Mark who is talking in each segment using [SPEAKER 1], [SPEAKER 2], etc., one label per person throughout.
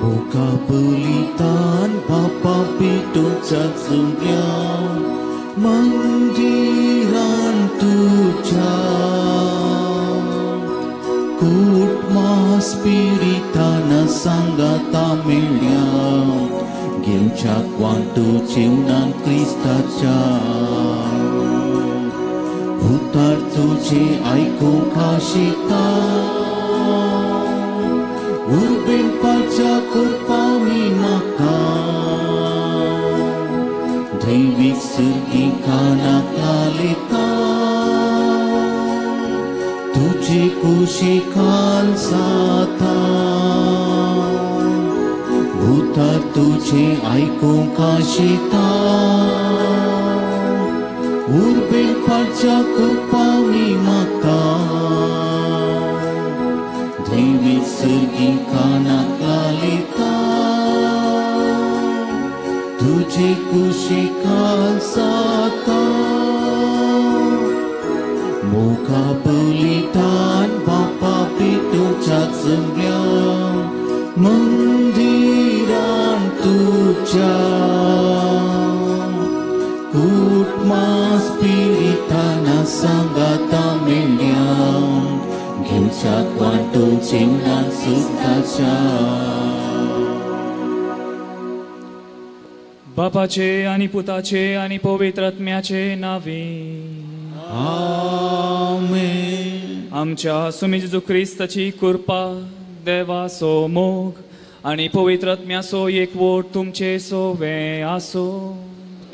[SPEAKER 1] मोगाबलितान बापा पेटोवच्या जुंव्या मंदिरान तुज्या कुटमा स्पिरितान सांगाता मेळ्या घेवच्या वांटो जेवणान क्रिस्ताच्या भुतार तुझे आयकूंक आशिता उर्बेणपाच्या कुरपांनी म्हाका दैवीक सुर्गी कानाक लायता तुजे कुशी खाल जाता भुतार तुझे आयकूंक आशिता उर्बेणपाच्या कुरपांनी म्हाका दैवी सुर्गी कानाक लायता तुजे कुशी खाल जाता मोगाबलितान बापा पेटोवच्या जुंव्या मंदिरान तुज्या कुटमा स्पिरितान सांगाता मेळ्या घेवच्या वांटो जेवणान सुखाच्या.
[SPEAKER 2] बापाचे आनी पुताचे आनी पवित्र आत्म्याचे नांवे
[SPEAKER 1] आमेन.
[SPEAKER 2] आमच्या सुमी जेजू क्रिस्ताची कृपा, देवाचो मोग आनी पवित्र आत्म्याचो एकवट तुमचे सोवे आसूं.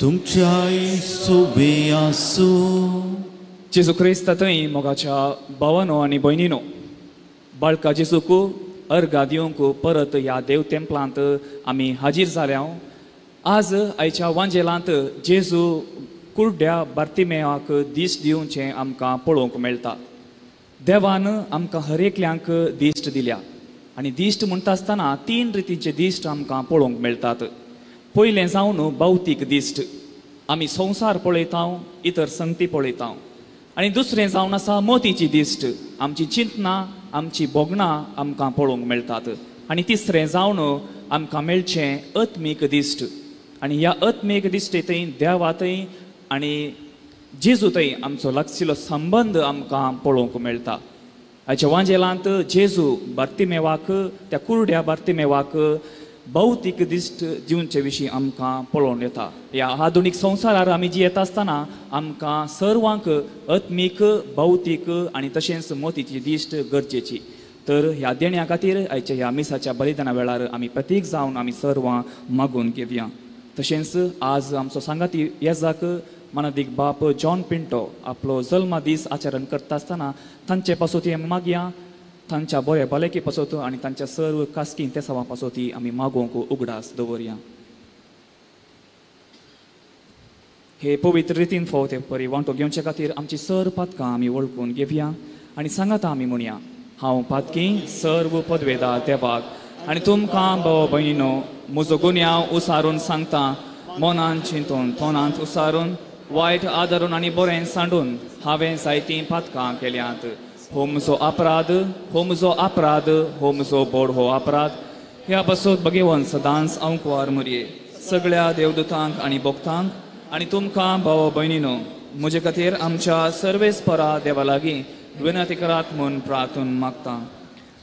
[SPEAKER 1] तुमच्याय सोवे आसूं.
[SPEAKER 2] जेजू क्रिस्ता थंय मोगाच्या भावानो आनी भयणीनो, बाळका जेजूक अर्घा दिवंक परत ह्या देव तेंपलांत आमी हाजीर जाल्या. आज आयच्या वांजेलांत जेजू कुड्ड्या बार्तिमेवाक दीस दिवचें आमकां पळोवंक मेळटा. देवान आमकां हर एकल्यांक दिश्ट दिल्या आनी दिश्ट म्हणटा आसतना तीन रितीचे दिश्ट आमकां पळोवंक मेळटात. पयलें जावन भौतीक दिश्ट, आमी संवसार पळयता, इतर संगती पळयता. आनी दुसरें जावन आसा मोतीची दिश्ट, आमची चिंतनां, आमची भोगणां आमकां पळोवंक मेळटात. आनी तिसरें जावन आमकां मेळचें आत्मीक दिश्ट. आनी ह्या आत्मीक दिश्टी थंय देवा थंय आनी जेजू थंय आमचो लागशिल्लो संबंद आमकां पळोवंक मेळटा. आयच्या वांजेलांत जेजू बार्तिमेवाक, त्या कुरड्या बार्तिमेवाक भौतीक दिश्ट दिवचे विशीं आमकां पळोवन येता. ह्या आधुनीक संवसारार आमी जियेता आसतना आमकां सर्वांक आत्मीक, भौतीक आनी तशेंच मोतीची दिश्ट गरजेची. तर ह्या देण्या खातीर आयच्या ह्या मिसाच्या बलिदाना वेळार आमी प्रतीक जावन आमी सर्वां मागून घेवया. तशेंच आज आमचो सांगाती येजाक मानादीक बाप जॉन पिंटो आपलो जल्मा दीस आचरण करता आसतना तांचे पासत आमी मागया, तांच्या बऱ्या भलायकी पासत आनी तांच्या सर्व खासगी तेसांवा पासत आमी मागोवंक उगडास दवरया. हे पवित्र रितीन फावो ते परी वांटो घेवचे खातीर आमची सर्व पातकां आमी वळखून घेवया आनी सांगाता आमी म्हणया, हांव पातकी सर्व पदवेदा देवाक आनी तुमकां भाव भयणीनो म्हजो गुन्यांव उसारून सांगता. मनान चिंतून, तोंडांत उसारून, वायट आदरून आनी बरें सांडून हांवें जायतीं पातकां केल्यांत. हो म्हजो अपराध, हो म्हजो अपराध, हो म्हजो बोड हो अपराध. ह्या पासत भगेवन सदांच हांव कुवार मुरये सगळ्या देवदूतांक आनी भक्तांक आनी तुमकां भाव भयणीनो म्हजे खातीर आमच्या सर्वेस्परा देवा लागीं विनंती करात म्हूण प्रार्थून मागता.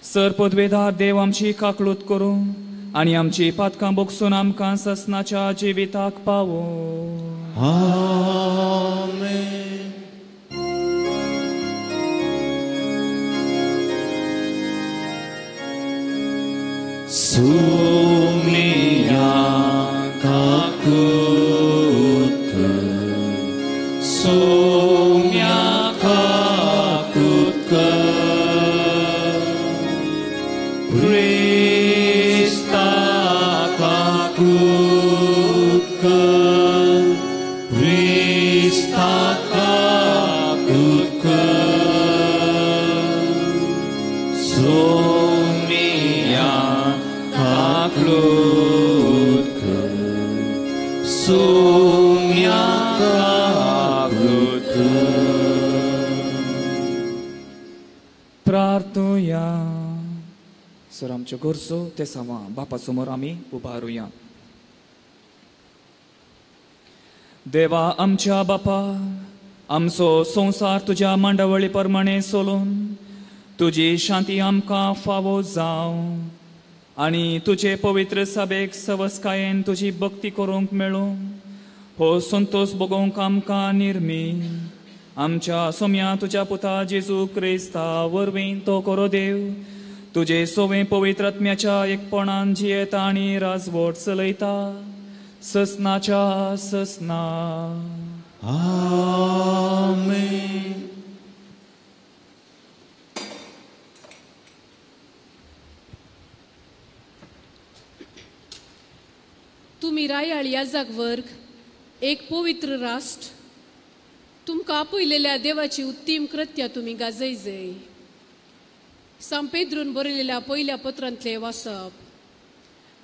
[SPEAKER 2] सर पदवेदार देव आमची काकळूत करूं आनी आमची पातकां बोगसून आमकां ससनाच्या जिविताक पावो.
[SPEAKER 1] आमेन. सुमिया काकूत, सुम्या काकूत, क्रिस्ता काकूत, क्रिस्ता काकूत, सुमिया काकूत, सुम्या काकूत.
[SPEAKER 2] प्रार्थुया. सर आमच्या आमच्यो गरजो ते सावा बापा समोर आमी उबारुया. देवा आमच्या बापा, आमचो संवसार तुज्या मांडावळी प्रमाणे चलोवन तुजी शांती आमकां फावो जावं आनी तुजे पवित्र सभेक सवस्कायेन तुजी भक्ती करूंक मेळूं. हो संतोश भोगोवंक आमकां निर्मी आमच्या सोम्या तुज्या पुता जेजू क्रिस्ता वरवीं तो करो देव तुजे सोवे पवित्र आत्म्याच्या एकपणान जियेता आनी राजवट चलयता ससनाच्या ससना.
[SPEAKER 1] आमेन.
[SPEAKER 3] तुमी रायाळ याजक वर्ग, एक पवित्र राष्ट्र, तुमकां आपयलेल्या देवाची उत्तीम कृत्या तुमी गाजयजय. सांत पेद्रून बरयलेल्या पयल्या पत्रांतलें वाचप.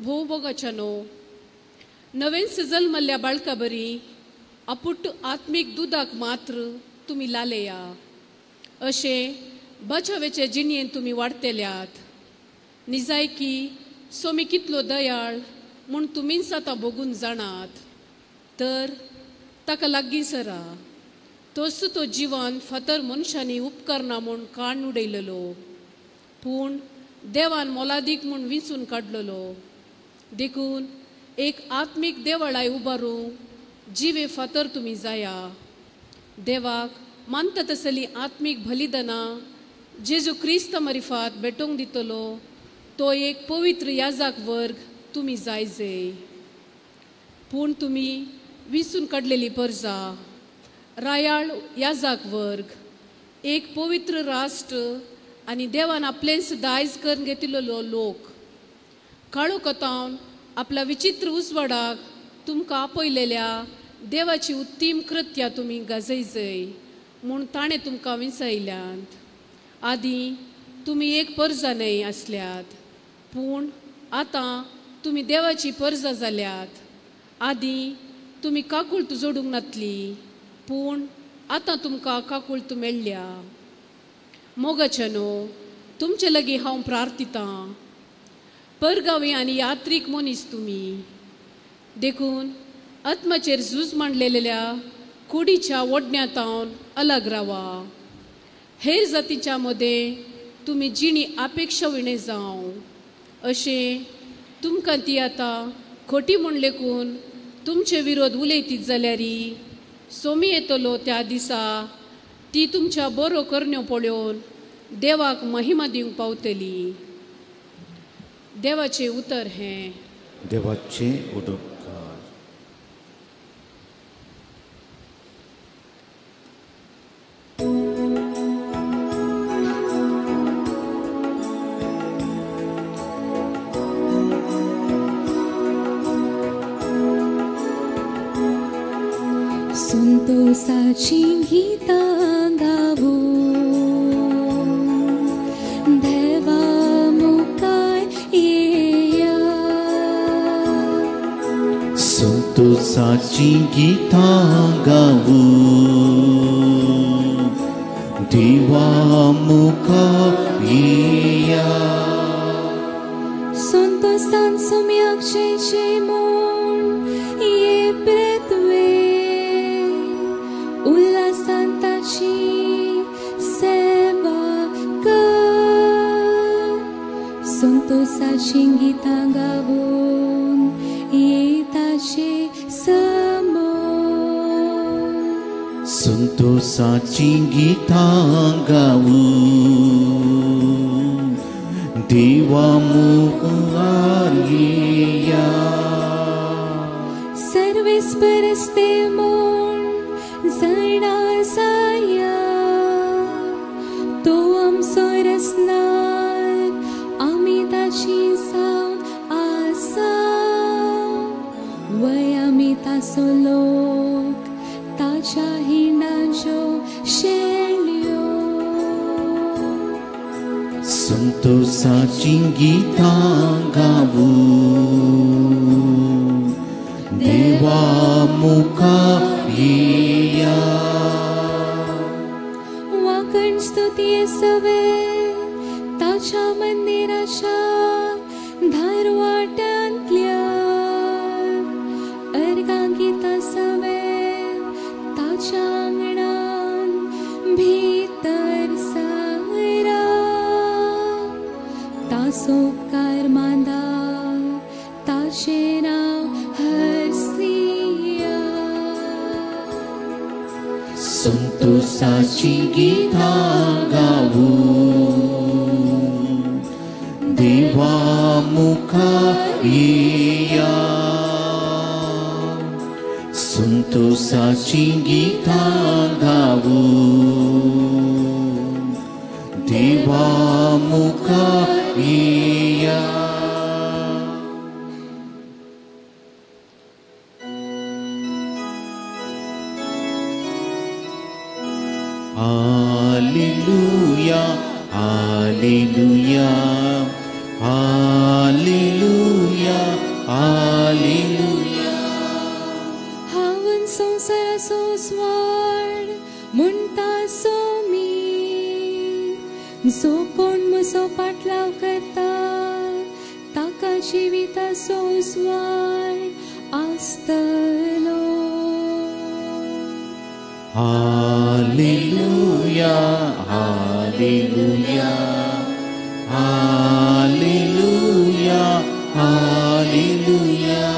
[SPEAKER 3] भोव भोगाच्यानो, नवेंच जल्मल्ल्या बाळका बरी आपुट आत्मीक दुदाक मात्र तुमी लालेया, अशें बचावेचे जिणयेन तुमी वाडटेल्यात. निजायकी सोमी कितलो दयाळ म्हूण तुमीच आतां भोगून जाणात, तर ताका लागीं सरा. तोच तो जिवन फातर मनशांनी उपकरना म्हूण काण उडयलेलो, पूण देवान मोलादीक म्हूण विंचून काडलेलो. देखून एक आत्मीक देवळाय उबारूंक जिवे फातर तुमी जाया. देवाक मानता तसली आत्मीक बलिदानां जेजू क्रिस्त मारिफात भेटोवंक दितलो तो एक पवित्र याजक वर्ग तुमी जायजे. पूण तुमी विंचून काडलेली परजा, रायाळ याजक वर्ग, एक पवित्र राष्ट्र आनी देवान आपलेंच दायज करून घेतिल्लो लोक, काळो कतावन आपल्या विचित्र उजवाडाक तुमकां आपयलेल्या देवाची उत्तीम कृत्या तुमी गाजयजय म्हूण ताणें तुमकां विंचयल्यांत. आदीं तुमी एक परजा न्हय आसल्यात, पूण आतां तुमी देवाची परजा जाल्यात. आदीं तुमी काकुळट जोडूंक नातली, पूण आतां तुमकां काकुळट मेळ्ळ्या. मोगाच्यानो, तुमचे लागीं हांव प्रार्थितां. परगावी आनी यात्रीक मनीस तुमी, देखून आत्माचेर झूज मांडलेल्या कुडीच्या ओडण्यांतावन अलग रावा. हेर जातीच्या मदें तुमी जिणी अपेक्षा विणे जावं, अशें तुमकां ती आतां खोटी म्हूण लेखून तुमचे विरोध उलयतीत जाल्यार सोमी येतलो त्या दिसा ती तुमच्या बरो करण्यो पळोवन देवाक महिमा दिवंक पावतली. देवाचें उतर हें.
[SPEAKER 1] देवाचें उपकार.
[SPEAKER 4] संतोषाची गीतां गावू देवा मुखार येया.
[SPEAKER 1] संतोषाची गीतां गावू देवा मुखार येया.
[SPEAKER 4] संतोषान सुम्याक जय जय म्हूण ये प्रेतवे उल्हासान ताची सेवा कर. संतोषाची गीतां गावून ये ताचे समोर.
[SPEAKER 1] संतोषाची गीतां गावू देवा मुखार येया.
[SPEAKER 4] सर्वेस्परस्ते म्हूण जाणा जाया, तो आमचो रचणार आमी ताची जावन आसा. वय आमी ताचो लोक ताच्या हिंडाच्यो शेळयो.
[SPEAKER 1] संतोषाची गीतां गावू देवा मुखार येया.
[SPEAKER 4] वाकण स्तुती सवे ताच्या मंदिराच्या वाट्यांतल्या अर्गां गीतां सवें ताच्या आंगणान भितर सरा ताचो उपकार मांदा ताचें नांव हरसिया.
[SPEAKER 1] संतोषाची गीतां गावू देवा मुखार येया, संतोषाची गीतां गावू देवा मुखार येया. Hallelujah, hallelujah, hallelujah, hallelujah.
[SPEAKER 4] हांव संवसाराचो स्वाड म्हणटा सो मी, जो कोण म्हजो पाटलाव करता ताका जिविताचो स्वाड आसतलो.
[SPEAKER 1] Hallelujah, hallelujah, hallelujah, hallelujah.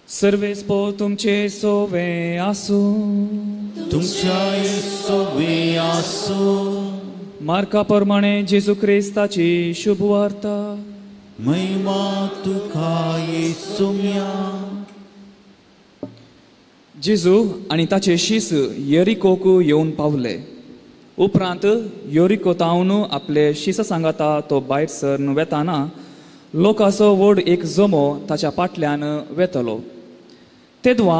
[SPEAKER 2] सर्वेस्पो तुमचे सोवे आसूं,
[SPEAKER 1] तुमच्याय सोवे आसूं.
[SPEAKER 2] मार्का प्रमाणे जेजू क्रिस्ताची शुभवार्ता.
[SPEAKER 1] महिमा तुका येसुम्या.
[SPEAKER 2] जेजू आनी ताचे शीस येरिकोक येवन पावले. उपरांत येरिको तावन आपले शिसा सांगाता तो भायर सरन वेताना लोकाचो व्हड एक जमो ताच्या फाटल्यान वेतलो. तेदवा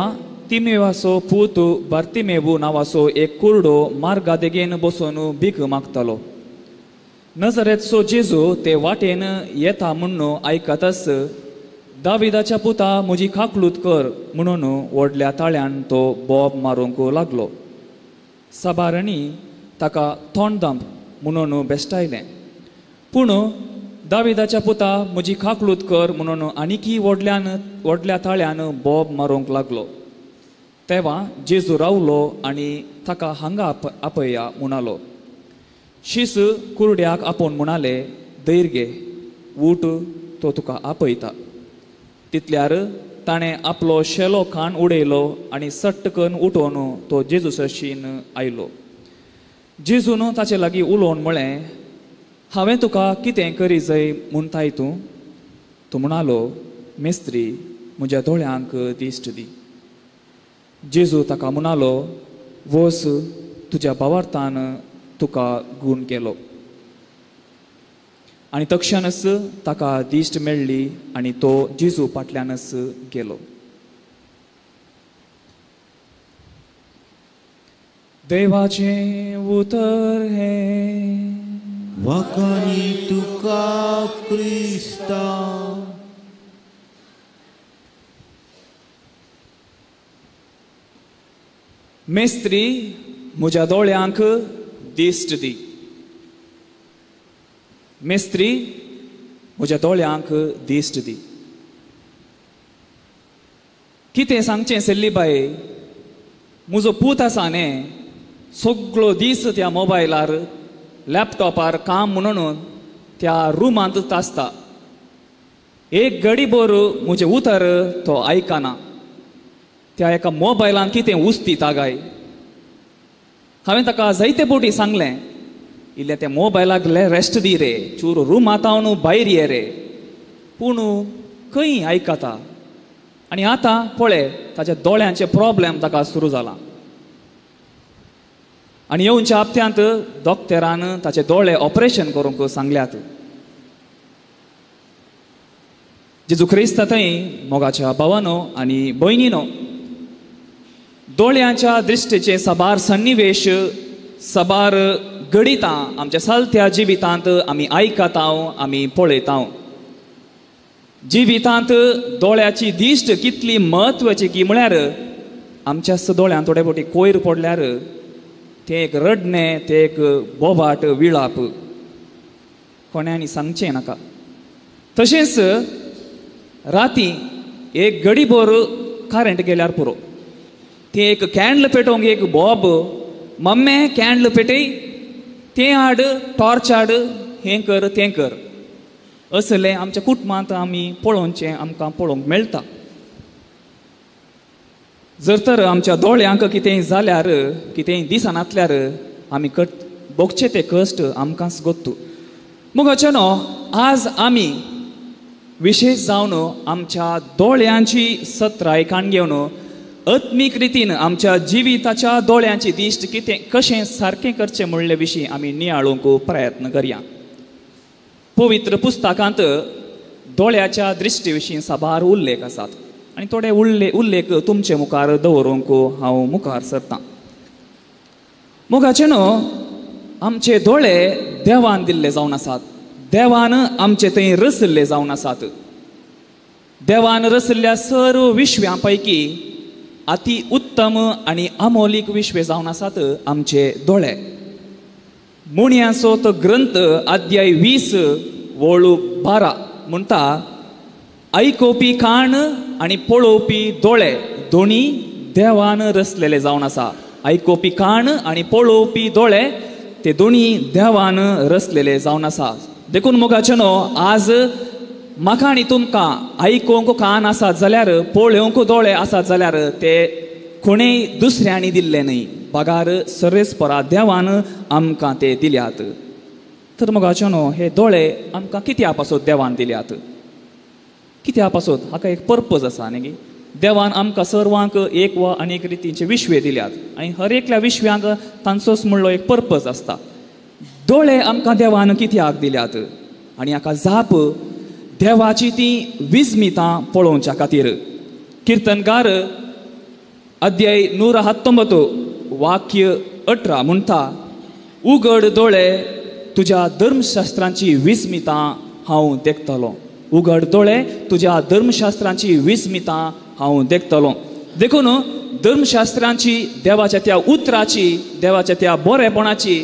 [SPEAKER 2] तिमेवाचो पूत बार्तिमेवू नांवाचो एक कुरडो मार्गा देगेन बसून भीक मागतालो. नजरेचो जेजू ते वाटेन येता म्हूण आयकतच दाविदाच्या पुता म्हजी खाकलूत कर म्हणून व्हडल्या ताळ्यान तो बोब मारूंक लागलो. साबारांनी ताका तोंडदांब म्हणून बेश्टायलें, पूण दाविदाच्या पुता म्हजी खाकलूत कर म्हणून आनीकी व्हडल्या ताळ्यान बोब मारूंक लागलो. तेवा जेजू रावलो आनी ताका हांगा आपया म्हणालो. शीस कुरड्याक आपोवन म्हणाले, धैर्य घे, उठ, तो तुका आपयता. तितल्यार ताणें आपलो शेलो खाण उडयलो आनी सट्टकन उठोवन तो जेजू सरशीन आयलो. जेजून ताचे लागीं उलोवन म्हळें, हांवें तुका कितें करी जाय म्हणटाय तूं? तूं म्हणालो, मेस्त्री, म्हज्या दोळ्यांक दिश्ट दी. जेजू ताका म्हणालो, वस, तुज्या भावार्थान तुका गूण केलो. आनी तक्षणच ताका दिश्ट मेळ्ळी आनी तो जेजू फाटल्यानच गेलो. देवाचें उतर हें.
[SPEAKER 1] वाखाणी तुका क्रिस्ता.
[SPEAKER 2] मेस्त्री, म्हज्या दोळ्यांक दिश्ट दी. मेस्त्री, म्हज्या दोळ्यांक दिश्ट दी. कितें सांगचें सेल्ली बाय, म्हजो पूत आसा न्ही, सगळो दीस त्या मोबायलार लॅपटॉपार काम म्हणून त्या रुमांतच आसता. एक घडी भर म्हजें उतर तो आयकना. त्या एका मोबायलान कितें उस्तीता काय. हांवें ताका जायते फावटी सांगलें, इल्लें त्या मोबायलाक रेस्ट दी रे, चूर रुमांत भायर ये रे. पूण खंय आयकता. आनी आतां पळय ताच्या दोळ्यांचे प्रॉब्लेम ताका सुरू जाला. आनी येवच्या हप्त्यांत डॉक्टरान ताचे दोळे ऑपरेशन करूंक सांगल्यात. जेजू क्रिस्त थंय मोगाच्या भावानो आनी भयणीनो, दोळ्यांच्या दृश्टीचे साबार सन्निवेश, साबार घडितां आमच्या सालत्या जिवितांत आमी आयकता, आमी पळयता. जिवितांत दोळ्याची दिश्ट कितली म्हत्वाची की म्हळ्यार आमच्याच दोळ्यांत थोडे फावटी कोयर पडल्यार तें एक रडणें, तें एक बोबाट, विळाप. कोणांनी सांगचें नाका. तशेंच राती एक गडीभर करंट गेल्यार पुरो, तें एक कॅन्डल पेटोवंक एक बॉब, मम्मे कॅन्डल पेटय, तें हाड, टॉर्च हाड, हें कर तें कर, असलें आमच्या कुटुंबांत आमी पळोवचें आमकां पळोवंक मेळटा. जर तर आमच्या दोळ्यांक कितेंय जाल्यार, कितेंय दिसनातल्यार आमी भोगचे ते कश्ट आमकांच गोत्तू. मोगाचे न्हू, आज आमी विशेश जावन आमच्या दोळ्यांची सत्राय काण घेवन आत्मीक रितीन आमच्या जिविताच्या दोळ्यांची दिश्ट कितें कशें सारकें करचें म्हणले विशीं आमी नियाळूंक प्रयत्न करया. पवित्र पुस्तकांत दोळ्याच्या दृश्टी विशीं साबार उल्लेख आसात आनी थोडे उल्लेख तुमचे मुखार दवरूंक हांव मुखार सरतां. मोगाचे न्हू, आमचे दोळे देवान दिल्ले जावन आसात, देवान आमचे थंय रसिल्ले जावन आसात. देवान रसिल्ल्या सर्व विश्व्यां पैकी अति उत्तम आनी अमोलीक विश्वे जावन आसात आमचे दोळे. मुणयांचो तो ग्रंथ अध्याय 20 वळू 12 म्हणटा, आयकोवपी कान आनी पळोवपी दोळे दोनी देवान रचलेले जावन आसा. आयकोवपी कान आनी पळोवपी दोळे ते दोनी देवान रचलेले जावन आसा. देखून मोगाचे न्हू, आज म्हाका आनी तुमकां आयकोवंक कान आसात जाल्यार, पळोवंक दोळे आसात जाल्यार ते कोणेय दुसऱ्यांनी दिल्ले न्हय, बगार सर्वेस्परा देवान आमकां ते दिल्यात. तर मोगाचे न्हू, हे दोळे आमकां कित्या पासत देवान दिल्यात, कित्या पासत, हाका एक पर्पज आसा न्ही. देवान आमकां सर्वांक एक वा अनेक रितीचे विश्वे दिल्यात आनी हर एकल्या विश्व्यांक तांचोच म्हणलो एक पर्पज आसता. दोळे आमकां देवान कित्याक दिल्यात आनी हाका जाप देवाची ती विस्मितां पळोवच्या खातीर. किर्तनकार अध्याय 119 वाक्य 18 म्हणटा, उगड दोळे तुज्या धर्मशास्त्रांची विस्मितां हांव देखतलो. उगड दोळे तुज्या धर्मशास्त्रांची विस्मितां हांव देखतलो. देखून धर्मशास्त्रांची, देवाच्या त्या उतराची, देवाच्या त्या बरेपणाची,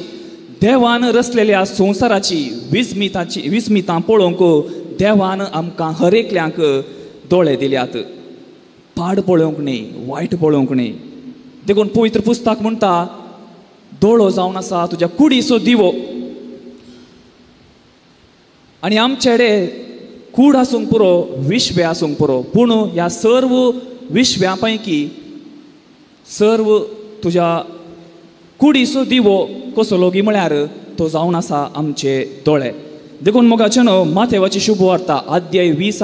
[SPEAKER 2] देवान रचलेल्या संवसाराची विस्मिताची विस्मितां पळोवंक देवान आमकां हर एकल्यांक दोळे दिल्यात. पाड पळोवंक न्हय, वायट पळोवंक न्हय. देखून पवित्र पुस्तक म्हणटा, दोळो जावन आसा तुज्या कुडीचो दिवो. आनी आमचे कडेन कूड आसूंक पुरो, विश्वे आसूंक पुरो, पूण ह्या सर्व विश्व्या पैकी सर्व तुज्या कुडीचो दिवो कसलो गी म्हळ्यार तो जावन आसा आमचे दोळे. देखून मोगाचे न्हू, माथेवाची शुभवार्ता अध्याय 20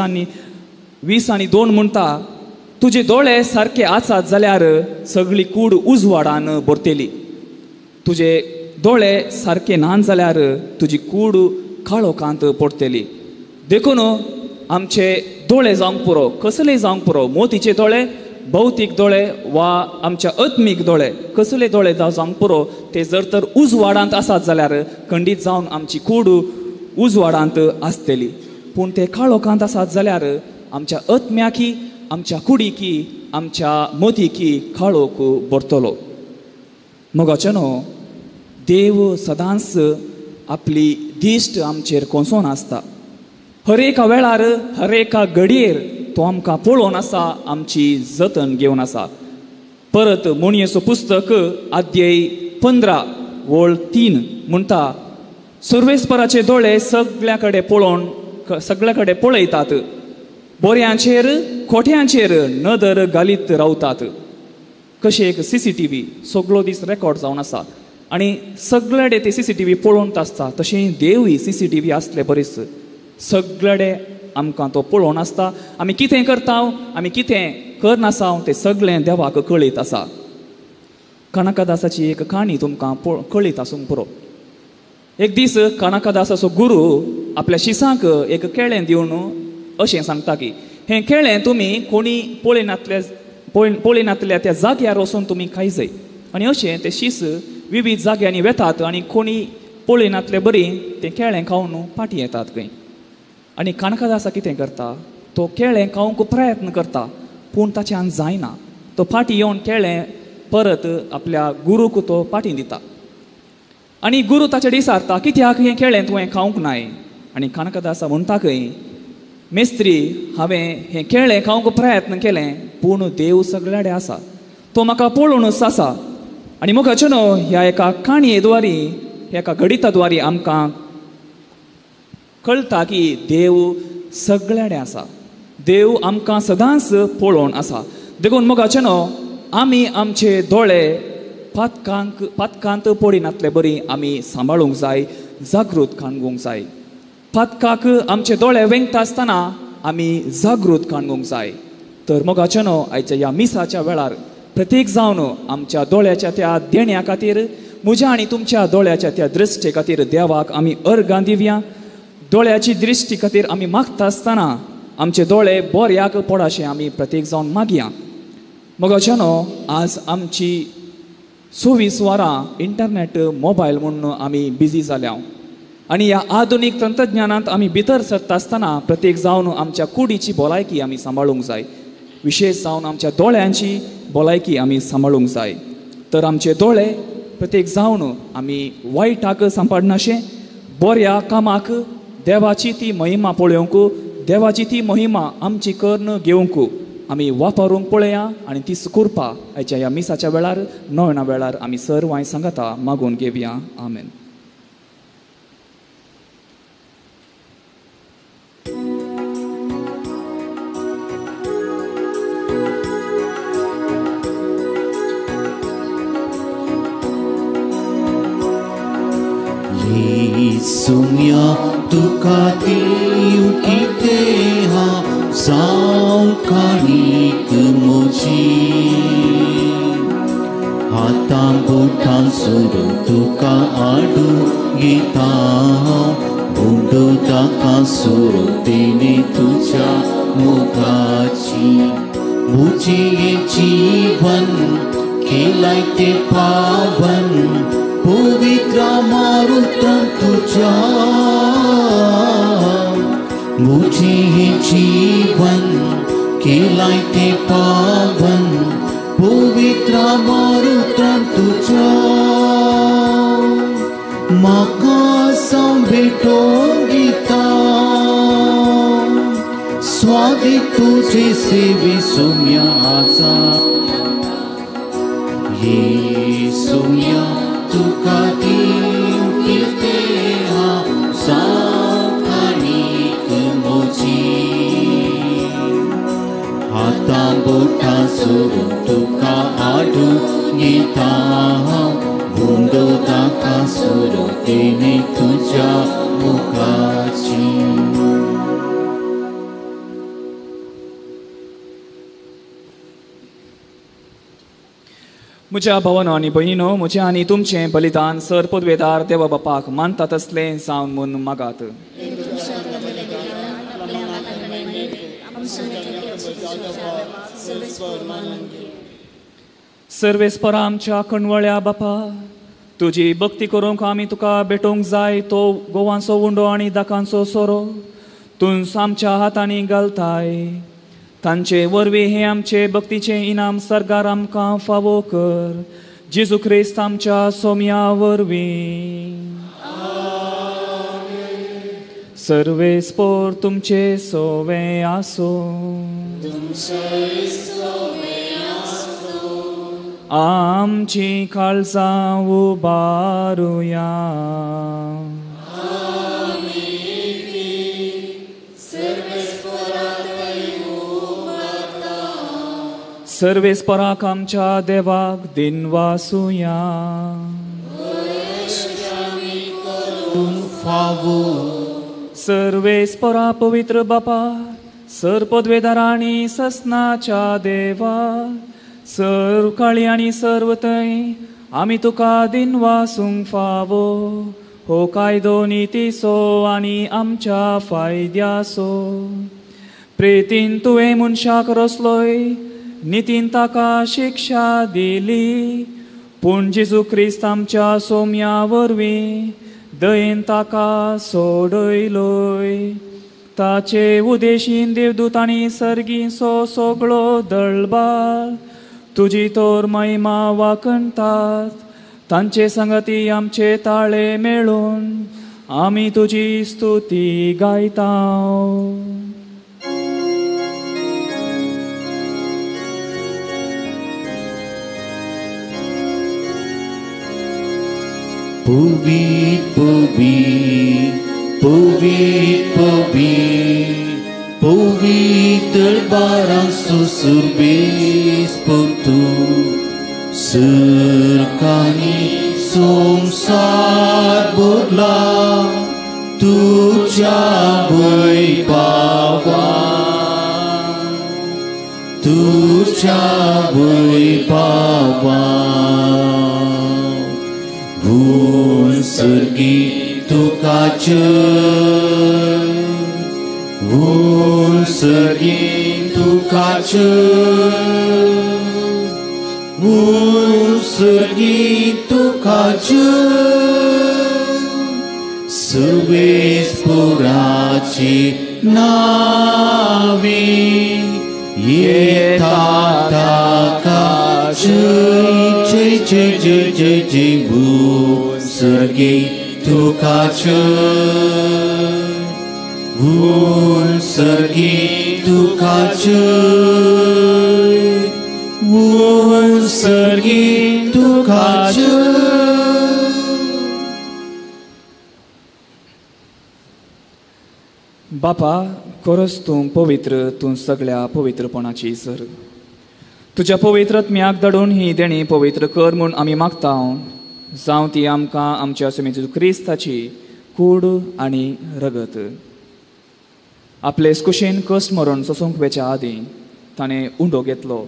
[SPEAKER 2] आनी 2 म्हणटा, तुजे दोळे सारके आसात जाल्यार सगळी कूड उजवाडान भरतली, तुजे दोळे सारके ना जाल्यार तुजी कूड काळोखांत पडटली. देखून आमचे दोळे जावंक पुरो, कसले जावंक पुरो, मोतीचे दोळे, भौतीक दोळे वा आमच्या आत्मीक दोळे, कसले दोळे जावंक पुरो, ते जर तर उजवाडांत आसात जाल्यार खंडीत जावन आमची कूड उजवाडांत आसतली. पूण ते काळोखांत आसात जाल्यार आमच्या आत्म्याकी, आमच्या कुडीकी, आमच्या मोतीकी काळोख भरतलो. मोगाचे न्हू, देव सदांच आपली दिश्ट आमचेर कोसोन आसता. हर एका वेळार, हर एका घडयेर तो आमकां पळोवन आसा, आमची जतन घेवन आसा. परत मोणयेचो पुस्तक अध्याय 15 वळ 3 म्हणटा, सर्वेस्पराचे दोळे सगळ्या कडेन पळोवन, सगळ्या कडेन पळयतात, बोऱ्यांचेर खोट्यांचेर नदर घालीत रावतात. कशें एक CCTV सगळो दीस रेकॉर्ड जावन आसा आनी सगळे ते CCTV पळोवन आसता, तशें देवूय CCTV आसले बरीच सगळे आमकां तो पळोवन आसता. आमी कितें करता, आमी कितें करनासा तें सगळें देवाक कळीत आसा. कनकदासाची एक काणी तुमकां कळीत आसूंक पुरो. एक दीस कनकदासाचो गुरू आपल्या शिसांक एक केळें दिवन अशें सांगता की हें केळें तुमी कोणी पळयनातल्या त्या जाग्यार वचून तुमी खाय जाय. आनी अशें ते शीस विविध जाग्यांनी वेतात आनी कोणी पळयनातले बरी तें केळें खावन फाटीं येतात खंय. आनी कनकदासा कितें करता, तो केळें खावंक प्रयत्न करता पूण ताच्यान जायना. तो फाटीं येवन केळें परत आपल्या गुरूक तो फाटीं दिता आनी गुरू ताचे विचारता, कित्याक हें केळें तुवें खावंक नाय? आनी कनकदासा म्हणटा खंय, मेस्त्री हांवें हें केळें खावंक प्रयत्न केलें पूण देव सगळ्याडे आसा, तो म्हाका पळोवनूच आसा. आनी मोगाचें न्हू ह्या एका काणये द्वारी, ह्या एका घडिता द्वारी आमकां कळटा की देव सगळ्याडे आसा, देव आमकां सदांच पळोवन आसा. देखून मोगाचें न्हू आमी आमचे दोळे पातकांत पडिनातले बरी आमी सांबाळूंक जाय, जागृत काणगूंक जाय. पातकाक आमचे दोळे वेंगता आसतना आमी जागृत काणगूंक जाय. तर मोगाचें न्हू आयच्या ह्या मिसाच्या वेळार प्रत्येक जावन आमच्या दोळ्याच्या त्या देण्या खातीर, म्हज्या आनी तुमच्या दोळ्याच्या त्या दृश्टे खातीर देवाक आमी अर्गां दिवया. दोळ्याची दृश्टी खातीर आमी मागता आसतना आमचे दोळे बऱ्याक पडाशें आमी प्रत्येक जावन मागया. मोगाचें न्हू आज आमची 24 वरां इंटरनेट मोबायल म्हूण आमी बिजी जाल्या आनी ह्या आधुनीक तंत्रज्ञानांत आमी भितर सरता आसतना प्रत्येक जावन आमच्या कुडीची भलायकी आमी सांबाळूंक जाय, विशेश जावन आमच्या दोळ्यांची भलायकी आमी सांबाळूंक जाय. तर आमचे दोळे प्रत्येक जावन आमी वायटाक सांबाळनाशें बऱ्या कामाक देवाची ती महिमा पळोवंक, देवाची ती महिमा आमची करून घेवंक आमी वापरूंक पळया आनी ती करपा आयच्या ह्या मिसाच्या वेळार, नोवेना वेळार आमी सर्वांय सांगाता मागून घेवया. आमेन.
[SPEAKER 1] सुम्या तुका दिवं कितें हांव जावं काणीक म्हजी, हातां बोटां सोडून तुका हाडूं येता हांव, उंडो ताका सोडून तेणे तुज्या मोगाची. म्हजें हें जीवन केलाय तें पावन पवित्र मारुतन तुझ्या, मुझे हे जीवन केलाय ते पावन पवित्र मारुतन तुझ्या. म्हाका सांभेटो गीता स्वादी तुझे सेवे सुम्या आसा, ये सुम्या तुका दिवं कितें हांव जावं काणीक म्हजी, हातां बोटां सोडून तुका हाडूं येता हांव, उंडो ताका सोडून तेणे तुज्या मुखाची.
[SPEAKER 2] म्हज्या भावानो आनी भयणीनो, म्हजें आनी तुमचें बलिदान सर पदवेदार देवा बापाक मानतात तसलें जावन म्हूण मागात. सर्वेस्परा आमच्या कणवळ्या बापा, तुजी भक्ती करूंक आमी तुका भेटोवंक जाय तो गोवांचो उंडो आनी दाकांचो सोरो तूंच आमच्या हातांनी घालताय. तांचे वरवीं हें आमचे भक्तीचें इनाम सरकार आमकां फावो कर, जेजू क्रिस्त आमच्या सोम्या वरवीं. सर्वेस्पोर तुमचे सोवे आसूं. आमची काळजां उबारुया. सर्वेस्पराक आमच्या देवाक दिनवासुया. सर्वेस्परा पवित्र बापा, सर पदवेदार आनी ससनाच्या देवा, सर्व काळी आनी सर्व थंय आमी तुका दिनवासूंक फावो हो कायदो नितीचो आनी आमच्या फायद्याचो. प्रेतीन तुवें मनशाक रचलोय, नितीन ताका शिक्षा दिली, पूण जेजू क्रिस्त आमच्या सोम्या वरवीं दयेन ताका सोडयलोय. ताचे उदेशीन देवदूत आनी सर्गींचो सगळो दळबार तुजी तोर महिमा वाखणतात. तांचे संगती आमचे ताळे मेळून आमी तुजी स्तुती गायता.
[SPEAKER 1] पुवी पुवी पुवी पुवी पवित्र बारां सुसुरबेस पुतू सरकानी संसार बोला तुझ्या वैभवा तुझ्या वैभवा भून सर्गी तुका जय भून सर्गी तुका जय भून सर्गी तुका जय सुवेस पुराची नावी येता ताका जय जय जय जय जय जय भून सर्गी तुका जय भून सर्गी तुका जय भून सर्गी तुका जय.
[SPEAKER 2] बापा खरोच तूं पवित्र, तूं सगळ्या पवित्रपणाची सर. तुज्या पवित्र आत्म्याक धाडून ही देणी पवित्र कर म्हूण आमी मागता. जावं ती आमकां आमच्या स्वामी जेजू क्रिस्ताची कूड आनी रगत. आपले कुशीन कश्ट मरण सोसूंक वेच्या आदीं ताणें उंडो घेतलो,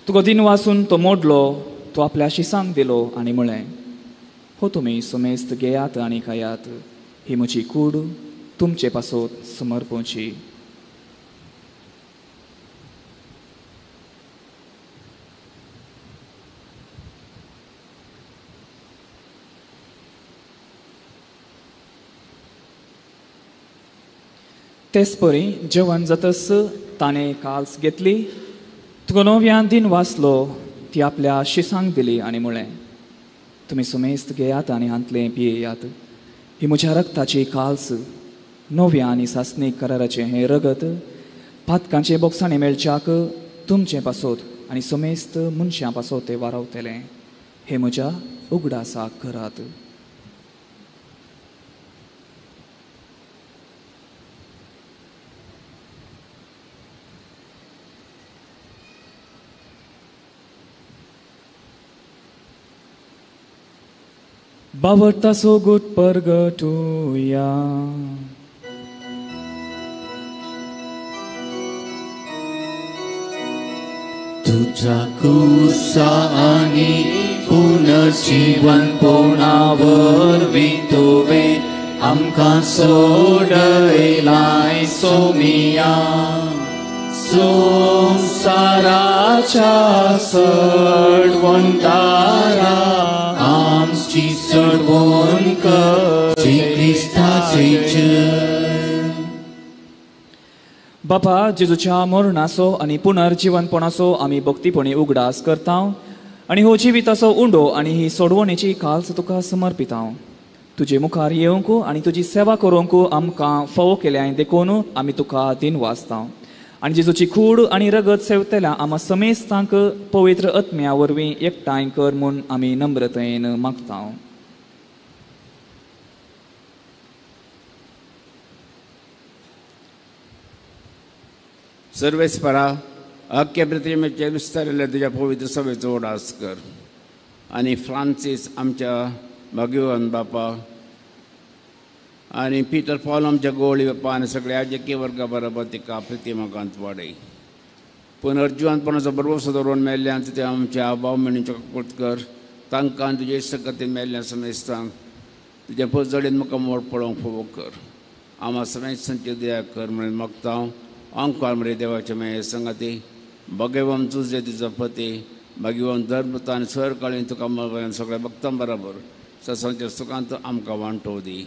[SPEAKER 2] तुका दिन वासून तो मोडलो, तो आपल्या शिसांक दिलो आनी म्हळें, हो तुमी समेस्त घेयात आनी खायात, ही म्हजी कूड तुमचे पासत समर्पणची. तेच परी जेवण जातच ताणें काल्स घेतली, तुका नव्यान दिन वाचलो, ती आपल्या शिसांक दिली आनी म्हळें, तुमी सुमेस्त घेयात आनी हांतलें पियेयात, ही म्हज्या रक्ताची काल्स, नव्या आनी सासणीक कराराचें हें रगत पातकांचे बोगसाणे मेळच्याक तुमचें पासत आनी समेस्त मनशां पासत तें वारावतलें. हें म्हज्या उगडासाक करात. बावडता सोगूत परगटुया.
[SPEAKER 1] तुझ्या कुसा आनी पुनर्जीवनपणावरवीं तुवें आमकां सोडयलाय सोमिया, संवसाराच्या सडवणदारा आमची सडवण कर क्रिस्ताचे जय.
[SPEAKER 2] बापा जेजूच्या मरणाचो आनी पुनर्जीवनपणाचो आमी भक्तीपणी उगडास करता आनी हो जिविताचो उंडो आनी ही सोडवणेची काल्स तुका समर्पिता. तुजे मुखार येवंक आनी तुजी सेवा करूंक आमकां फावो केल्या देखून आमी तुका दिन वाचता. आनी जेजूची कूड आनी रगत सेवतल्या आमा समेस्तांक पवित्र आत्म्या वरवीं एकठांय कर म्हूण आमी नम्रतायेन मागता.
[SPEAKER 5] सर्वेस्परा अख्ख्या पृथ्वीचेर विस्तारिल्ल्या तुज्या पवित्र सभेचो उडास कर आनी फ्रांसीस आमच्या भाग्यवान बापा आनी पिटर पॉल आमच्या गोवळी बापा आनी सगळ्या राजकीय वर्गा बरोबर तिका प्रतिमाकांत वाडय. पुनर्जिवनपणाचो भरवंसो दवरून मेल्ल्यान ते आमच्या आबाव मेणीचो कृत कर, तांकां तुजे इश्टगतीन मेल्ल्या समेस्तांक तुज्या पजडीन मुखार मोड पळोवंक फावो कर. आमा समेस्तांची दया कर म्हणून मागता. अंकार मरे देवाचे मेळे संगाती भगेवम तुजे तुजो पती भगेवन धर्म आनी सर काळीन तुका मगन सगळ्या भक्तां बराबर ससांच्या सुखांत आमकां वांटो दी.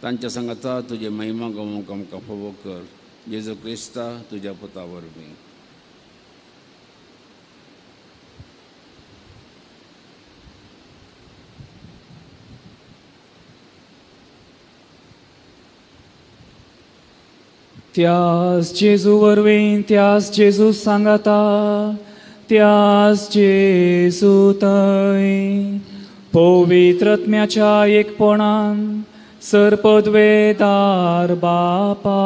[SPEAKER 5] तांच्या संगाता तुजे महिमा गमोवंक आमकां फावो कर. जेजू क्रिस्ता तुज्या पुता वरवीं.
[SPEAKER 2] त्यास जेजू वरवीं, त्यास जेजू सांगाता, त्यास जेजू थंय पवित्र आत्म्याच्या एकपणान सरपदवेदार बापा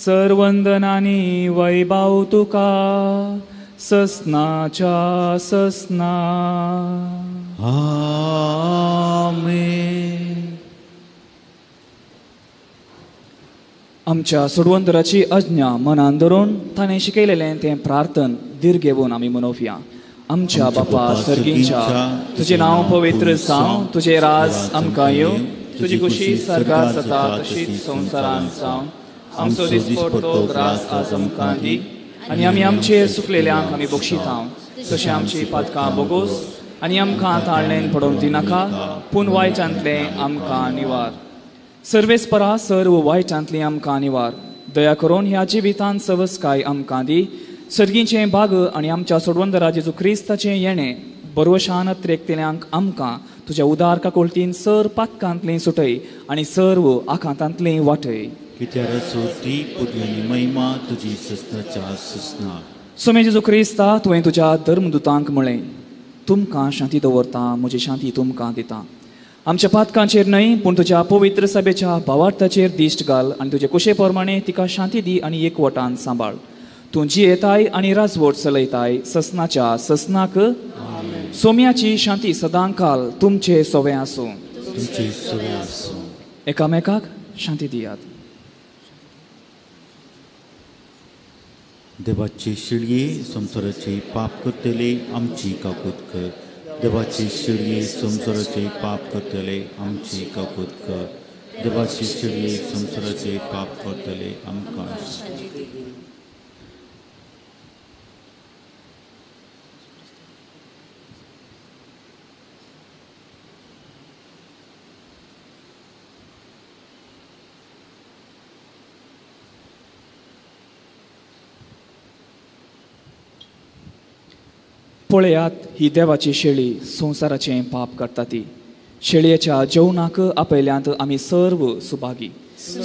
[SPEAKER 2] सरवंदनानी वैभाव तुका ससनाच्या ससना.
[SPEAKER 1] आमेन.
[SPEAKER 2] आमच्या सोडवंतराची आज्ञा मनान धरून ताणें शिकयलेलें तें प्रार्थन धीर घेवन आमी मनोवया. आमच्या बापा सर्गींच्या, तुजें नांव पवित्र जावं, तुजें राज आमकां येवं, तुजी खुशी सर्गार जाता तशीच संवसारांत जावं. आमचो दिसपडतो ग्रास आज आमकां दी आनी आमी आमचेर चुकलेल्यांक आमी बक्षिता तशें आमची पातकां बोगोस आनी आमकां ताळणेन पडोवंक दिनाका, पूण वायटांतलें आमकां निवार. सर्वेस्परा सर्व वायटांतली आमकां निवार. दया करून ह्या जिवितांत सवसकाय आमकां दी. सर्गीचें भाग आनी आमच्या सोडवंदरा जेजू क्रिस्ताचें येणें बरवशान त्रेकतेल्यांक आमकां तुज्या उदार काकुळतीन सर पातकांतलीं सुटय आनी सर्व आखातांतलीं वाटय. सोमे जेजू क्रिस्ता, तुवें तुज्या धर्मदुतांक म्हळें, तुमकां शांती दवरता, म्हजी शांती तुमकां दिता. आमच्या पातकांचेर न्हय पूण तुज्या पवित्र सभेच्या भावार्थाचेर दिश्ट घाल आनी तुजे कुशे प्रमाणे तिका शांती दी आनी एकवटान सांबाळ. तूं जियेताय आनी राजवट चलयताय ससनाच्या ससनाक. सोम्याची शांती सदांकाल तुमचे सोवे आसूं. एकामेकाक शांती दियात.
[SPEAKER 1] देवाची शिळये संवसाराचे पाप करतले आमची काकूत कर. देवाची शिळये संवसाराचे पाप करतले आमची काकूत कर. देवाची शिळये संवसाराचे पाप करतले आमकां.
[SPEAKER 2] पळयात ही देवाची शेळी संवसाराचें पाप काडटा ती. शेळयेच्या जेवणाक आपयल्यांत आमी सर्व सुभागी.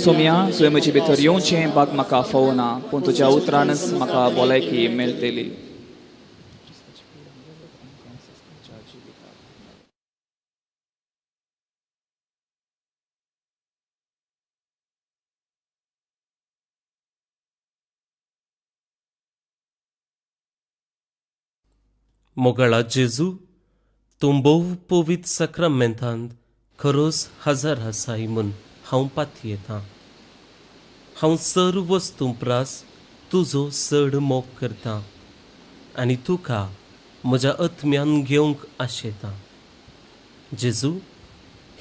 [SPEAKER 2] सोम्या, तुवें म्हजे भितर येवचें बाग म्हाका फावना, पूण तुज्या उतरानच म्हाका भलायकी मेळटली.
[SPEAKER 6] मोगाळा जेजू, तूं भोव पवित्र साक्रामेंतांत खरोच हजर आसाय म्हूण हांव पातयेतां. हांव सर्व वस्तूं प्रास तुजो चड मोग करतां आनी तुका म्हज्या आत्म्यान घेवंक आशेतां. जेजू,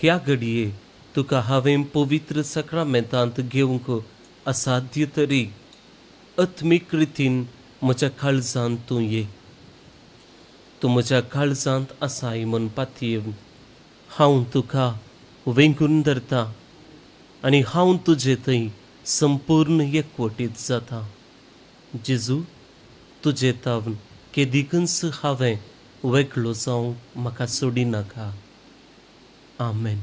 [SPEAKER 6] ह्या घडये तुका हांवें पवित्र साक्रामेंतांत घेवंक असाध्य तरी आत्मीक रितीन म्हज्या काळजांत तूं ये. तूं म्हज्या काळजांत आसाय म्हूण पातयेवन हांव तुका वेंगून धरता आनी हांव तुजे थंय संपूर्ण एकवटीत जाता. जेजू, तुजे तावन केदीकच हांवें वेगळो जावंक म्हाका सोडिनाका. आमेन.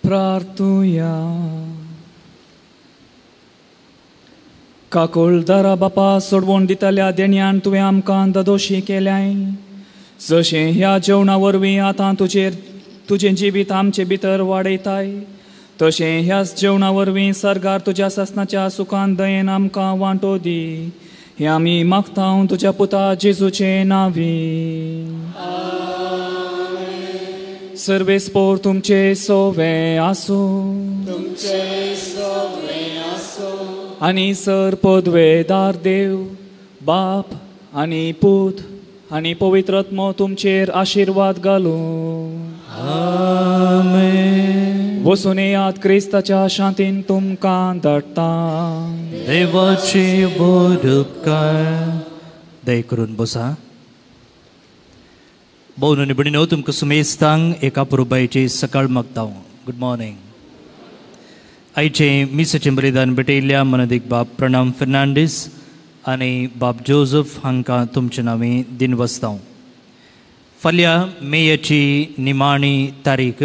[SPEAKER 2] प्रार्थुया. काकोळदारा बापा सोडवून दितल्या देण्यान तुवें आमकां ददोशी केल्याय, जशें ह्या जेवणा वरवीं आतां तुजेर तुजें जिवीत आमचे भितर वाडयताय, तशें ह्याच जेवणा वरवीं सर्गार तुज्या सासणाच्या सुखान दयेन आमकां वांटो दी. हें आमी मागता तुज्या पुता जेजूचे नांवी. सर्वेस्पोर तुमचे सोवे आसूं आनी सर पदवेदार देव बाप आनी पूत आनी पवित्र आत्मो तुमचेर आशिर्वाद घालूं.
[SPEAKER 7] आमेन.
[SPEAKER 2] वसून येयात क्रिस्ताच्या शांतीन तुमकां धाडटा.
[SPEAKER 7] देवाचे व्हड उपकार.
[SPEAKER 8] दया करून बसा. भोवन आनी भयणीनो, तुमकां सुमेस्तांक एका पुरुबायची सकाळ मागता. Good morning. आयचें मिसाचें बलिदान भेटयल्ल्या मनदीक बाब प्रणाम फेर्नांडीस आनी बाब जोजफ हांकां तुमचे नांवी दिनवासता. फाल्यां मेयाची निमाणी तारीख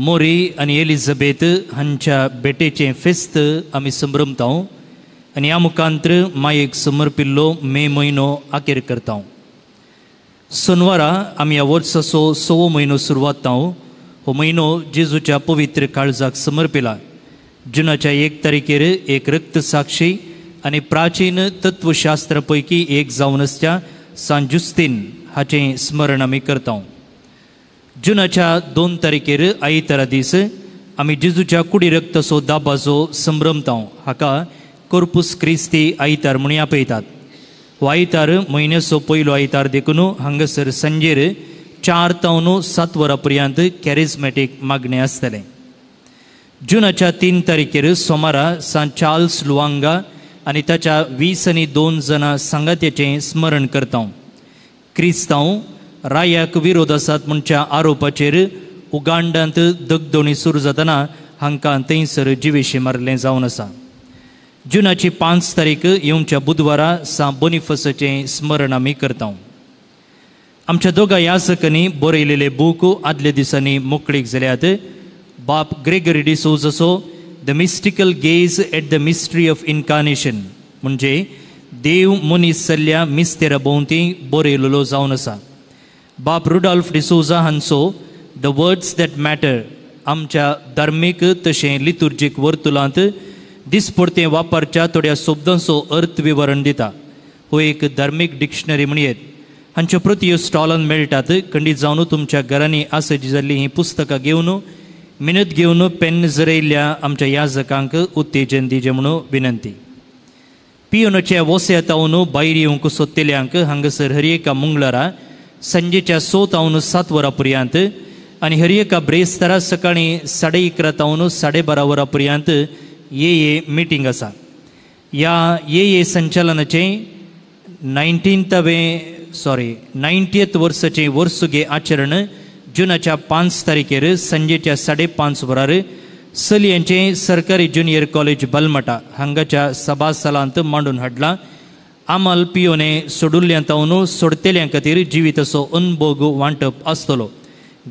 [SPEAKER 8] मोरी आनी एलिझाबेथ हांच्या भेटेचें फेस्त आमी संभ्रमता आनी ह्या मुखांत्र मायेक समर्पिल्लो मे म्हयनो आखेर करता. सोनवारा आमी ह्या वर्साचो सवो म्हयनो सुरवात. हो म्हयनो जेजूच्या पवित्र काळजाक समर्पिला. जुनाच्या 1 तारखेर एक रक्तसाक्षी आनी प्राचीन तत्वशास्त्र पैकी एक जावन आसच्या सांत जुस्तीन हाचें स्मरण आमी करता. जुनाच्या 2 तारखेर आयतारा दीस आमी जेजूच्या कुडी रक्ताचो दाबाचो संभ्रमता. हाका कोर्पूस क्रिस्ती आयतार म्हूण आपयतात. हो आयतार म्हयन्याचो पयलो आयतार देखून हांगासर सांजेर 4 तावन 7 वरां पर्यंत कॅरिझमॅटीक मागणें आसतलें. जुनाच्या 3 तारखेर सोमारा सांत चार्ल्स लुवांगा आनी ताच्या 20 आनी 2 जाणां सांगात्याचें स्मरण करता. क्रिस्तांव रायाक विरोध आसात म्हणच्या आरोपाचेर उगांडांत दगदोणी सुरू जातना हांकां थंयसर जिवेशी मारलें जावन आसा. जुनाची 5 तारीख येवच्या बुधवारा सांत बोनिफसाचें स्मरण आमी करता. आमच्या दोगा याजकांनी बरयलेले बूक आदल्या दिसांनी मोकळीक जाल्यात. बाप Gregory डिसोजाचो the mystical gaze at the mystery of incarnation म्हणजे देव मनीस जाल्ल्या मिस्तेरा भोंवती बरयलेलो जावन आसा. बाप रुडॉल्फ डिसोजा हांचो the words that matter आमच्या धार्मीक तशें लितुर्जीक वर्तुलांत दिसपडतें वापरच्या थोड्या शब्दांचो अर्थ विवरण दिता. हो एक धार्मीक डिक्शनरी म्हणयेत. हांच्यो प्रती स्टॉलान मेळटात. खंडीत जावन तुमच्या घरांनी आसची जाल्लीं हीं पुस्तकां घेवन मिनत घेवन पेन जरयल्ल्या आमच्या याजकांक उत्तेजन दिवचें म्हणून विनंती. पियोनाच्या वस्यातावन भायर येवंक सोदतल्यांक हांगासर हर एका मंगळारा सांजेच्या 6 तावन 7 वरां पर्यंत आनी हर एका ब्रेस्तारा सकाळीं 11:30 तावन 12:30 वरां पर्यंत ये मिटींग आसा. ह्या ये संचालनाचें 90th वर्साचें वर्सुगे आचरण जुनाच्या 5 तारखेर सांजेच्या 5:30 वरार चलयांचें सरकारी ज्युनियर कॉलेज बलमटा हांगाच्या सभासालांत मांडून हाडलां. आमाल पियोने सोडुल्ल्यां तावन सोडतेल्यां खातीर जिविताचो अनभोग वांटप आसतलो.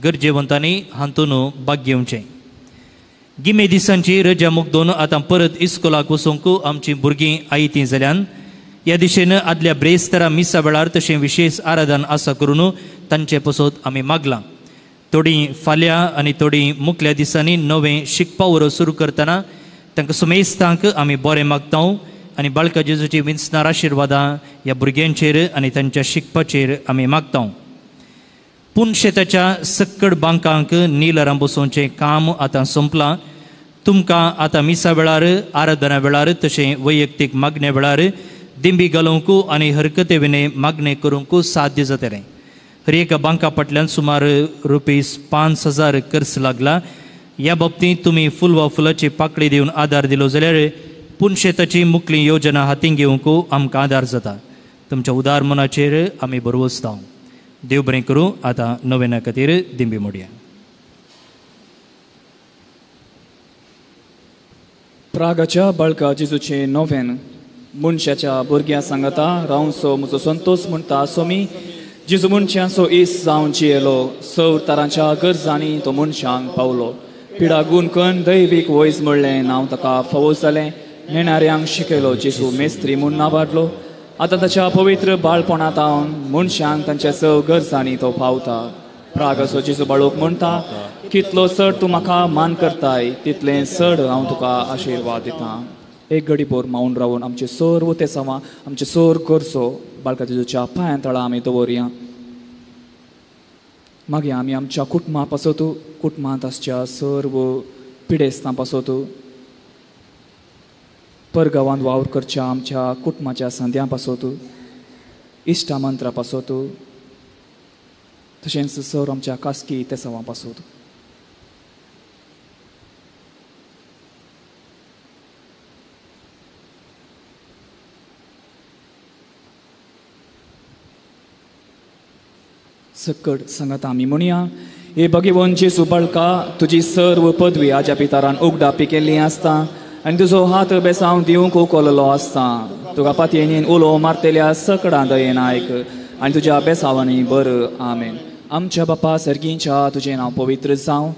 [SPEAKER 8] गरजेवंतांनी हातून भाग घेवचें. गिमे दिसांची रजा मुगदोन आतां परत इस्कोलाक वचूंक आमचीं भुरगीं आयतीं जाल्यान ह्या दिशेन आदल्या ब्रेस्तारा मिसा वेळार तशें विशेश आराधन आसा करून तांचे पसत आमी मागलां. थोडीं फाल्यां आनी थोडीं मुखल्या दिसांनी नवें शिकपा वरो सुरू करतना तांकां सुमेस्तांक आमी बरें मागता आनी बाळका जेजूची विंचणार आशिर्वादां ह्या भुरग्यांचेर आनी तांच्या शिकपाचेर आमी मागता. पुनशेताच्या सक्कड बांकांक निलरां बसोवचें काम आतां सोंपलां. तुमकां आतां मिसा वेळार आराधना वेळार तशें वैयक्तीक मागणे वेळार दिंबी घालूंक आनी हरकते विणे मागणें करूंक साध्य जातलें. हर एका बांका फाटल्यान सुमार ₹5,000 खर्च लागला. ह्या बाबतींत तुमी फुल वा फुलाची पाकळी दिवन आदार दिलो जाल्यार पुनशेताची मुखली योजना हातीन घेवंक आमकां आदार जाता. तुमच्या उदार मनाचेर आमी भरवसता. देव बरें करूं. आतां नवेना खातीर दिंबी मोडया.
[SPEAKER 2] प्रागाच्या बाळका जेजूचें नोवेन. मनशाच्या भुरग्यां सांगता रावंचो म्हजो संतोश म्हणटा सोमी जेजू मनशांचो इस जावन जियेलो. सव तरांच्या गरजांनी तो मनशांक पावलो. पिडा गुणकन दैवीक वयज म्हणलें नांव ताका फावो जालें. नेणाऱ्यांक शिकयलो जेजू मेस्त्री म्हूण नाबाडलो. आतां ताच्या पवित्र बाळपणांत मनशांक तांच्या सव गरजांनी तो पावता. प्राग असो जेजू बाळूक म्हणटा, कितलो चड तूं म्हाका मान करताय तितलें चड हांव तुका आशिर्वाद दितां. एक घडी भर मावन रावन आमचे सर्व तेसांवां आमचे सर्व गरजो बाळका जेजूच्या पांयां तळा आमी दवरया. मागीर आमी आमच्या कुटुंबा पासत, कुटुंबांत आसच्या सर्व पिडेस्तां पासत, परगांवांत वावर करच्या आमच्या कुटुंबाच्या संद्यां पासत, इश्टा मंत्रा पासत, तशेंच सर आमच्या खासगी तेसांवां पासत. सकट सांगात आमी म्हणया, हे भगवंत जेजू बाळका, तुजी सर्व पदवी आज्या पितारान उगडापी केल्ली आसता आनी तुजो हात बेसांव दिवंक उखललो आसता. तुका पातयेन उलो मारतल्या सकडां दयेन आयक आनी तुज्या बेसांवांनी बर. आमेन. आमच्या बापा सर्गींच्या, तुजें नांव पवित्र जावं,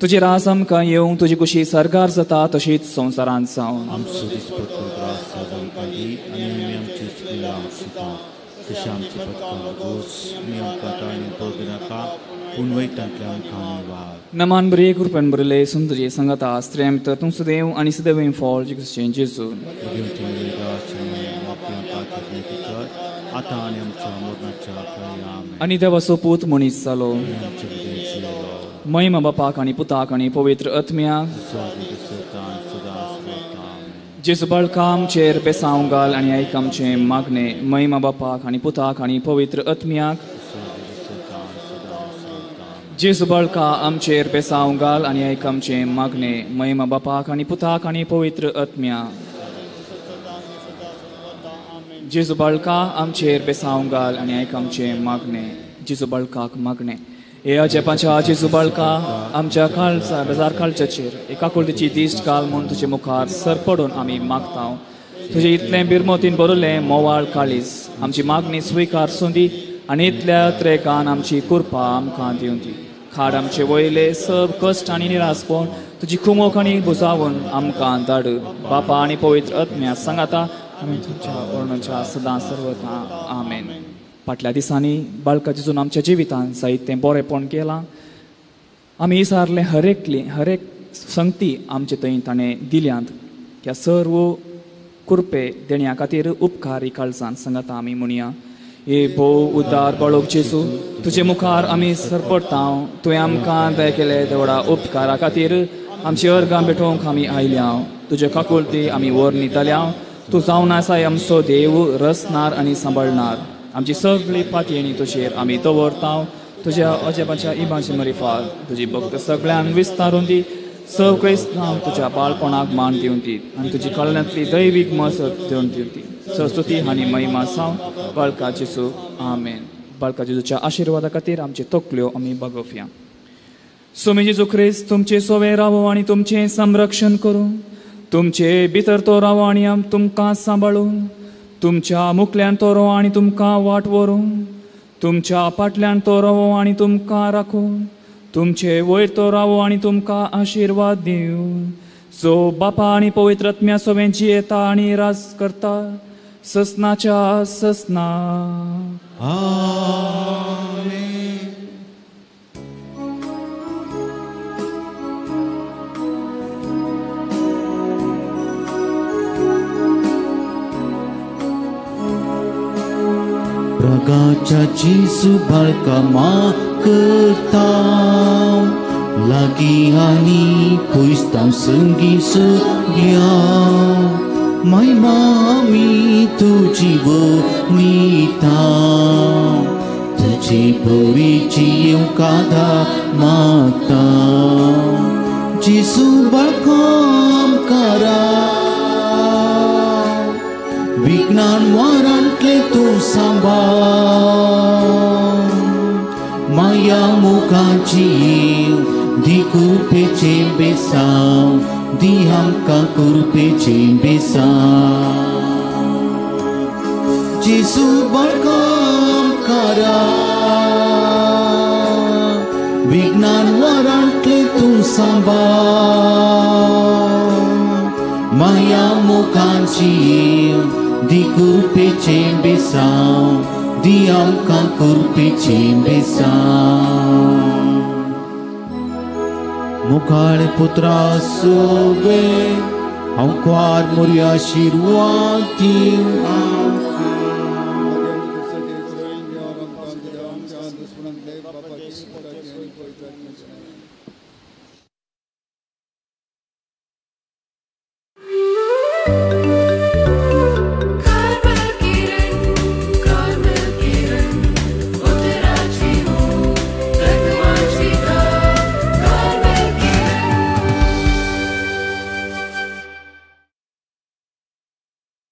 [SPEAKER 2] तुजें रास आमकां येवं, तुजी कुशी सरकार जाता तशीच संवसारांत जावं.
[SPEAKER 1] आमचो दिसपट्टो त्रास आज आमकां दी आनी आमी आमची चुकल्या आमशिता तशें आमची पथकां गोस आनी आमकां ताणी पळोवंक नाका पूण वयतांतल्या आमकां निवार.
[SPEAKER 2] नमान बरे कृपेन बरले सुंदरी संगता स्त्रियां भितर तूं सदैव आनी सदैव फॉल जेजू जेजू.
[SPEAKER 1] आतां आनी आमच्या मरणाच्या काळार. आमेन.
[SPEAKER 2] आनी देवाचो पूत मनीस जालो. महिमा बापाक आनी पुताक आनी पवित्र आत्म्याक. जेजू बाळका आमचेर बेसांव घाल आनी आयक आमचें मागणें. महिमा बापाक आनी पुताक आनी पवित्र आत्म्याक. जेजू बाळका आमचेर बेसांव घाल आनी आयक आमचें मागणें. महिमा बापाक आनी पुताक आनी पवित्र आत्म्याक. जेजू बाळका आमचेर बेसांव घाल आनी आयक आमचें मागणें. जेजू बाळकाक मागणें. हे अजेपाच्या जेजू बाळका, आमच्या काळजा बेजार काळजाचेर एका कुळतीची दिश्ट घाल म्हूण तुजे मुखार सरपडून आमी मागता. तुजें इतलें बिरमोतीन बरयलें मोवाळ काळीज आमची मागणी स्विकार सुंदी आनी इतल्या त्रेकान आमची कृपा आमकां दिवं दी. खाड आमचे वयले सब कश्ट आनी निरासपण तुजी कुमोक आनी बुजावन आमकां धाड. बापा आनी पवित्र आत्म्या सांगाता आमी तुमच्या वर्णच्या सदां सर्वता. आमेन. फाटल्या दिसांनी बाळका जेजून आमच्या जिवितांत जायतें बरेंपण केलां. आमी विचारलें हरेकली हरेक संगती आमचे थंय ताणें दिल्यांत. ह्या सर्व कृपे देण्या खातीर उपकारी काळजान सांगाता आमी म्हणया, हे भोव उदार बाळोक जेजू, तुजे मुखार आमी सरपडटा. तुवें आमकां दया केले तेवडा उपकारा खातीर आमची अर्गां भेटोवंक आमी आयल्या. तुजे काकुळती आमी वर नितल्या. तूं जावन आसाय आमचो देव, रसणार आनी सांबाळणार. आमची सगळी पातयेणी तुजेर आमी दवरता. तुज्या अजेबाच्या इबांची मरिफात तुजी भक्त सगळ्यांक विस्तारून दी. सव क्रिस्तांव तुज्या बाळपणाक मान दिवन दी आनी तुजी कल्याणांतली दैवीक मसत दिवन दिवती. सरस्वती आनी महिमा साव बाळका जेजू. आमेन. बाळका जेजूच्या आशिर्वादा खातीर आमच्यो तकल्यो आमी बागोवया. स्वामी जेजू क्रिस्त तुमचे सोवे रावो आनी तुमचें संरक्षण करूं. तुमचे भितर तो रावो आनी तुमकां सांबाळूं. तुमच्या मुखल्यान तो रावो आनी तुमकां वाट व्हरूं. तुमच्या फाटल्यान तो रावो आनी तुमकां राखूं. तुमचे वयर तो रावो आनी तुमकां आशिर्वाद दिवं. जो बापा आनी पवित्र आत्म्या सोवें जियेता आनी राज करता ससनाच्या ससना.
[SPEAKER 1] आमेन. प्रगाच्या जेजू बाळका मागता लागीं आनी पयस संगी सगळ्या महिमा आमी तुजी वनिता. तुजी भोवीची येवकादा मागता. जेजू बाळका आमकां विघ्नान वारांतले तूं सांबाळ. माया मुखाची दी कृपेचें बेसांव दी आमकां कृपेचें बेसांव. जेजू बाळका आमकां विज्ञान वरांतले तूं सांबाळ माया मुखांची दी कुरपेचें बेसांव दी आमकां कुरपेचें बेसांव मुखाळ पुत्रा सोवे हांव क्वार मोरया शिरवाती